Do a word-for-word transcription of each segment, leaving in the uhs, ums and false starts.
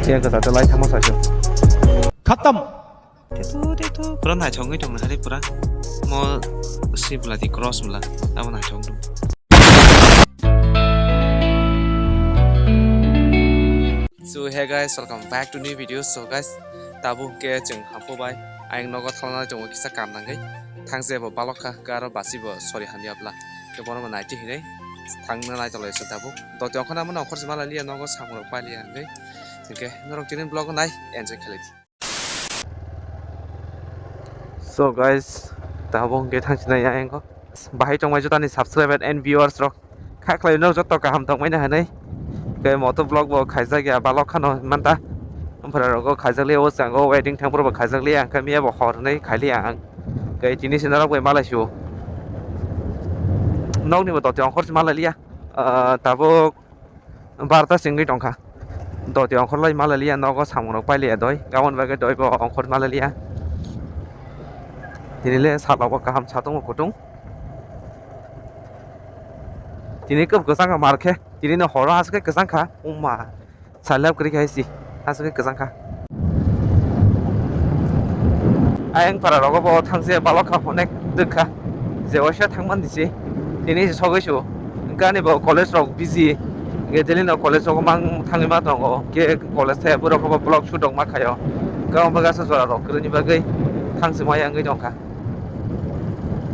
Siya kasa te lai thangma sa. Khatam. Tetu, tetu. Pura naithok wngwi tong nai pura. Mo si bwla di cross bwla. Abo naithok wng tong. So hey guys, welcome back to new video. So guys, tabuk hwnkhe chwng hampu bai ayang nogo thalnai tongo kisa kam nangwi. Thangse bo balok kha, hwnkhe aro basi bo sori hamya bwla. Hwnkhe bono bo naiti hinwi thangna nai tonglaio chwng tabuk. Doti ongkhorna mano ongkhorsi malai liya nogo samung rok pai liya hwnkhe. Hwnkhe norok tini vlog nai enjoy khlai di. So guys, tabuk hwnkhe thangsinai ayang o. Bahai tongmai jotani subscriber and viewers rok. Kha khlai no joto kaham tongmani hinwi. Khe moto vlog bo khaijak ya balok khano manta. Ampara rogo khaijak liya o chango wedding thang bo khaijak liya ang khe miya bo hor hinwi khai liya ang. Khe tini se norok bai malai sio. Nokni bo doti ongkhor se malai liya. Ah, tabuk barta singwi tongkha. Doti ongkhor lai malai liya, nogo samung rok pai liya doi. Aboni bagwi doi bo ongkhor malai liya. Tini le salo bo kaham satung bo kutung. Tini kwb kwchang kha mar khe, tini no horo aswk kwchang kha. Uma. Salap kwrwi kha si. Aswk kwchang kha. Ayang para rogo bo thangse balok kha onek dwkha. Je waisa thangman dise. Tini se sogwi su. Gani bo college rok busy. Ge daily no college rok mang thangwi ma tongo. Ge college the borok bo vlog shoot rok ma khayo. Gabang bagasa jora rok kwrwini bagwi thangse ma yangwi tongkha.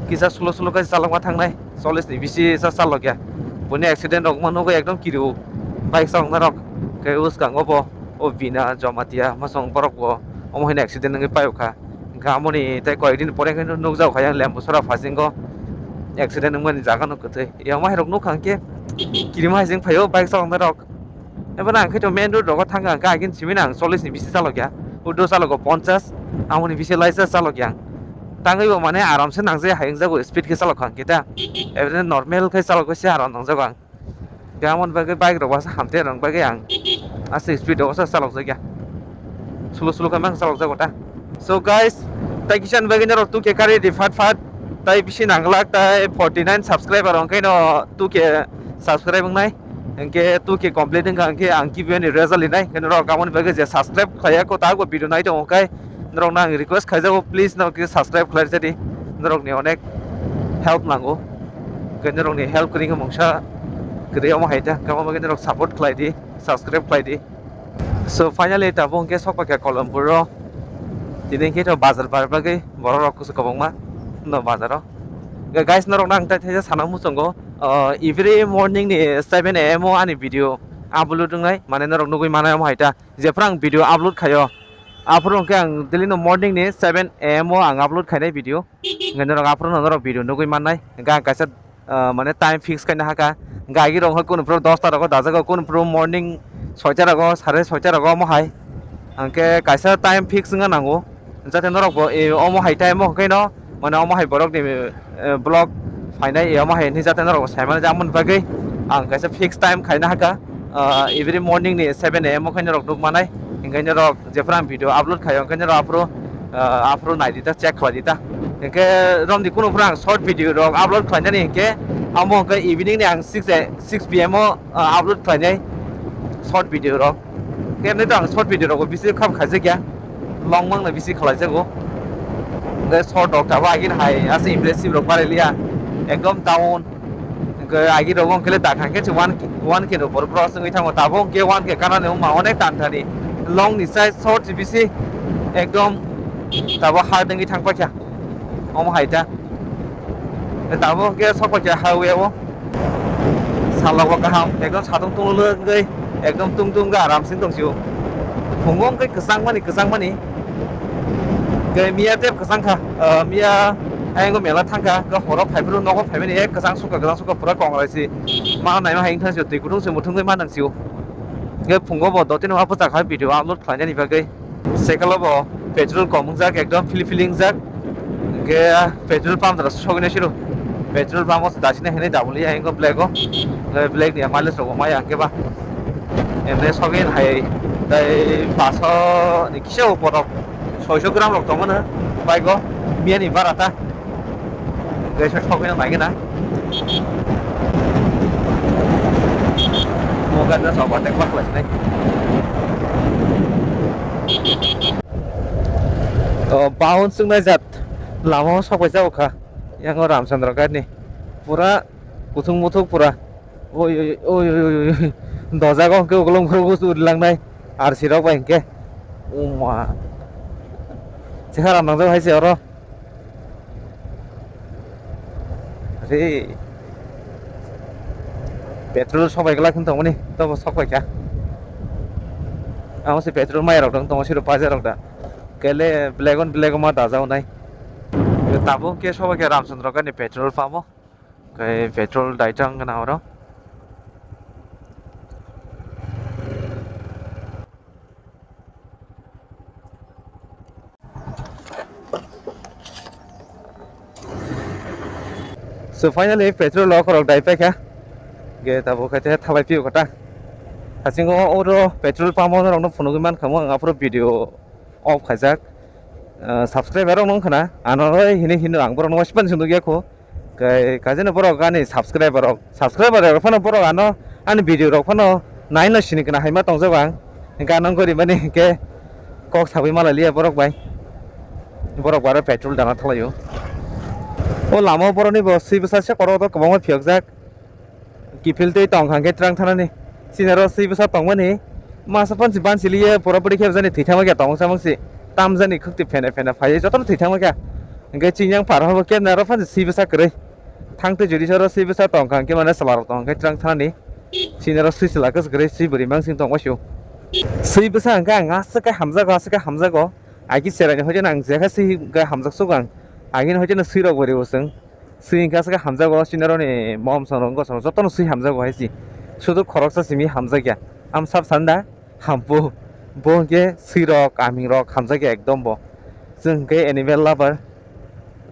Kisa slow slow khe chalokma thangnai. Chollish ni bisi sa chalokya. Boni accident rok ma nugwi ekdom kirio. Bike chaloknai rok. Khe uskango bo o Bina Jamatia masong borok bo omo hino accident wngwi paio kha. Hwnkhe amoni tei koyekdin pore khe nukjak kha yang Lembusora phasingo accident wngmani jaga no kwthwi. Yang mairok nukha hwnkhe kirima haising phaio bike chaloknai rok. Ebo nang khe to main road rogo thangkha hwnkhe agin simi nang chollish ni bisi chalokya. Udo chalogo ponchas, amoni bisi laisa chalokya. Tangwi bo mane aram se nang je hayung jago speed khe chalokha hwnkhe ta. Ebo normal khe chalokha se aram nang jago ang. Hwnkhe amoni bagwi bike rok wasa hamte rwng bagwi ang aswk speed o wasa chalok jakya. Slow slow khe mang chalok jago ta. So guys, tai kisa ni bagwi norok two K kari di phat phat. Tai bisi nang glak tai forty nine subscriber wngkhe no two K subscribe wngnai. Hwnkhe two K complete wngkha hwnkhe ang giveaway ni result rinai. Hwnkhe norok aboni bagwi je subscribe khlaiya ko ta bo video nai tongo khe norok no ang request khaijago, please norok khe subscribe khlai rwdi. Norok ni onek help nango. Hwnkhe norok ni help kwrwi khe mungsa kwrwi omo hai ta. Khe omo bagwi norok support khlai di, subscribe khlai di. So finally tabuk hwnkhe sok paikha Kolompuro. Tini hwnkhe to bazar bar bagwi borok rok kusu kwbangma no bazaro. Ga-, guys, norok nang tai thaisa sana muchungo, uh, every morning ni seven A M o ani video upload wngnai, mane norok nugwi manai omo hai ta. Jephru ang video upload khaio, aphuru hwnkhe ang daily no morning ni seven A M o ang upload khainai video. Hwnkhe norok aphuru no norok video nugwi mannai. Hwnkhe ang kaisa ah, mane time fix khaina haka. Hwnkhe agi rok kunu phuru dosta rogo dajago, kunu phuru morning soita rogo, sare soita rogo omo hai. Hwnkhe kaisa time fix wngna nango. Jate norok bo, eh, omo hai time o hwnkhe no, mane omo hai borok ni, eh, vlog phainai, eh, omo hai hinwi jate norok bo sai mani. Amoni bagwi ang kaisa fix time khaina haka. Ah, every morning ni seven A M o khe norok nuk manai. Hwnkhe norok jephru ang video upload khaio, hwnkhe norok aphuru, ah, aphuru nai di ta, check khlai di ta. Hwnkhe romni kunu phuru ang short video rok upload khlainani hwnkhe, amo hwnkhe evening ni ang six A, six P M o, ah, upload khlainai short video rok. Hwnkhe emni to ang short video rok bisi kham khaijak ya, long mang no bisi khlaijago. Hwnkhe short rok tabuk agini hai aswk impressive rok baraliya, ekdom down. Hwnkhe agi rogo hwnkhe le dakhang khe se one K, one K ni upor cross wngwi thango. Tabuk hwnkhe one K kanani wngma onek tan thani. Long ni size short se bisi ekdom tabuk hard wngwi thang paikha. Omo hai ta. Tabuk hwnkhe sok paikha highway o. Salogo kaham ekdom satung tunglo wngwi ekdom tung tung wngwi aram se tong sio. Phungo hwnkhe kwchang mani kwchang mani. Hwnkhe miya tei kwchang kha. Ah, miya ayang mela thang kha. Hwnkhe horo phai phuru nogo phaimani ek kwchang sukha kwchang sukha pura kongrai se. Ma naima hai wngkha se twi kutung se muthungwi ma nang sio. Hwnkhe phungo bo dotino ma bwchak hai video upload khlainani bagwi. Cycle o bo petrol kom wngjak, ekdom phili phili wngjak. Hwnkhe petrol pump jora sogwi nai siro. Petrol pump o dasinai hinwi dabuli ayang black o. Hwnkhe black ni mileage rok bo maya hwnkhe ba. Emne sogwi hai tei paso ni kisa o borok soiso gram rok tongmano bike o miya ni bara ta. Gaisa sogwi no nai gana. Mo gana sa overtake ma khlai sinai. O, baun swngnai jat lama o sok pai jao kha. Yang o Ramchandra Ghat ni pura kuthung muthung pura. Oi, oi, oi, oi, oi, oi. Dojago hwnkhe ukulung phuru uri langnai. R C rok bai hwnkhe. Uma. Chekha ram nangjak hai se oro. Re. Petrol sok bai glak hwn tongmani. Tobo sok bai kha. Amo se petrol mai rok dong tongo siro pajar rok da. Kele black on black ma dajao nai. Tabuk ke soba ke Ramchandra Ghat ni petrol pump o. Kai petrol daitang gana oro. So finally petrol rok rok dai paikha. Ge tabuk khe thalai piyo kata. Hasingo oro petrol pump o rok no phunugwi mankha mo ang aphuru video off khaijak. Ah, subscriber rok nung khana ano hini hino ang borok no waspan sung dugya kho. Kai kajeno borok ani subscriber rok, subscriber rok phano borok ano ani video rok phano naino sini kana haima tongjago ang. Hingke ano gori mani hingke kok sawi mala liya borok bai. Borok baro petrol dana thalaio. O lama borok ni bo swi bwsa se korok do kwbangma phiyokjak. Kiphil twi tong kha hwnkhe twrang thanani. Chini oro swi bwsa tongmani. Masa pansi bansi liye pura puri khe jani thwi thangma khe tong samang si. Tam jani khukti phene phene phai jotono thwi thangma khe. Hwnkhe chini yang par habo khe naro pansi swi bwsa kwrwi. Thang twi jodi soro swi bwsa tong kha hwnkhe mane chwla rok tong khe twrang thanani. Chini oro swi chwla kwchwk kwrwi swi bwrwi mansing tong sio. Swi bwsa hwnkhe ang aswk khe hamjago aswk khe hamjago. Agi cherai ni hoite ang jekha swi hwnkhe hamjak sugo ang. Agini hoite swi rok bwrwi bo chwng. Swi hwnkhe aswk hamjago, sinaroni mom songrok wngkha songrok jotono swi hamjago hai se. Sudu khoroksa simi hamjakya. Am sab sanda hampu. Bo hwnkhe swirok, amingrok hamjakya ekdom bo. Chwng hwnkhe animal lover.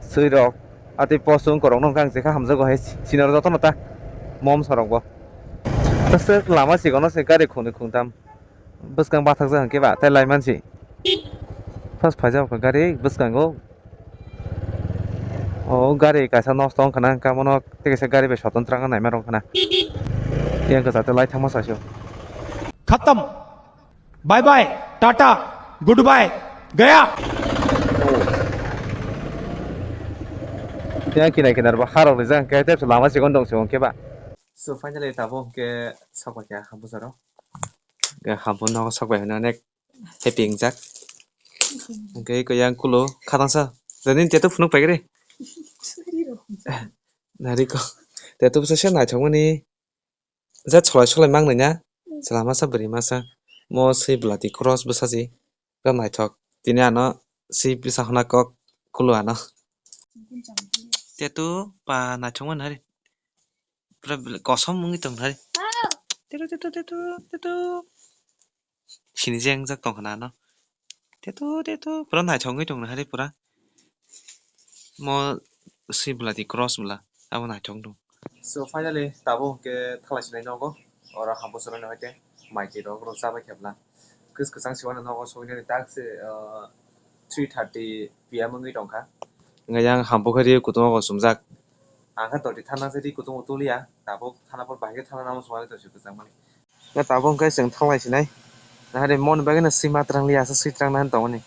Swirok, atwi post wngkorokno hwnkhe ang jekha hamjago hai se. Sinaro jotono ta mom songrokbo. Aswk lama chikon se gari khungni khungtam. Bwskang bathakjak hwnkhe ba tei laimansi. First phaijak kha gari bwskango. O gari kaisa nosto wngkha na hwnkhe abono tei kaisa gari bai soton twrang naima rok wngkha na. Yang kwchar tei lai thangma sasio. खत्म। Bye bye. Tata. Goodbye. गया। Yang kina kina bo harok rijak hwnkhe tei lama chikon dong se hwnkhe ba. So finally tabuk hwnkhe sokphaikha bwsarok. Hwnkhe hambo nogo sokphai hwnwi onek happy wngjak. Hwnkhe eko yang kulo khatangsa. Jani teto phunuk paigri. Nariko. Teto bwsa se naithokmani. Jat solai solai mangnai na. Chwla masa bwrwi masa. Mo swi bwlati cross bwsa si. Khe naithok. Tini ano swi bwsa hwna kok kulo ano. Teto pa naithokmani hari. Pura kosom wngwi tong nai. Teto, teto, teto, teto. Sini je wngjak tong khna ano. Teto, teto. Pura naithok wngwi tong nai pura. Mo swi bwla di cross bwla. Abo naithok wng tong. So finally tabuk hwnkhe thalai sinai nogo. Oro hambo chwraino hai khe mai twi rok rw chabai khe bwla. Kwchwng kwchang se uanw nogo sogwi nani tak se, ah, three thirty P M wngwi tongkha. Hwnkhe yang hambo khe ri kutung o chumjak. Ang khe doti thana se ri kutung o tuliya, tabuk thana por bahai khe thana namo swmani tongsi kwchangmani. Hwnkhe tabuk hwnkhe chwng thanglai sinai. Nahari mon bagwi no swima twrang liya, aswk swi twrang nani tongmani.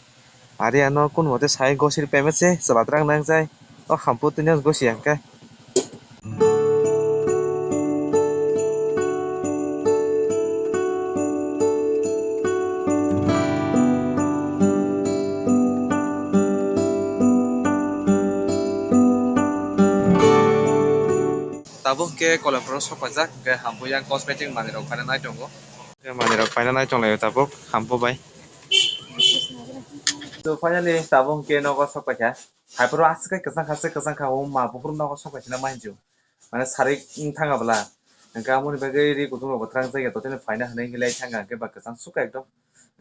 Ari ano kun mote sai gosiri payment se chwla twrang nang jai. O hambo tini gosi ya hwnkhe. Tabuk hwnkhe Kolemphuro sok paijak, hwnkhe hambo yang cosmetic manwi rok phaina nai tongo. Hwnkhe manwi rok phaina nai tonglaio tabuk hambo bai. So finally tabuk hwnkhe nogo sok paikha. Haiphuru aswk khe kwchang kha, aswk kwchang kha, o ma buphuru nogo sok paikha na ma hinjio. Mane sarik wng thanga bwla. Hwnkhe amoni bagwi ri kutung rok bo twrang jakya, totino phaina hwnwi hinlai thanga hwnkhe ba kwchang sukha ekdom.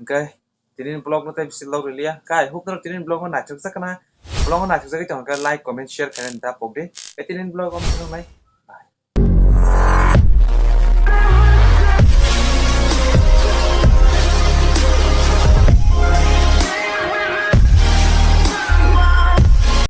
Hwnkhe tini vlog no tei bisi log rwliya. Kai huk no tini vlog no naithok jak khna. Vlog no naithok jagwi tongkha like, comment, share khainani da pok di. Tei tini vlog o nai.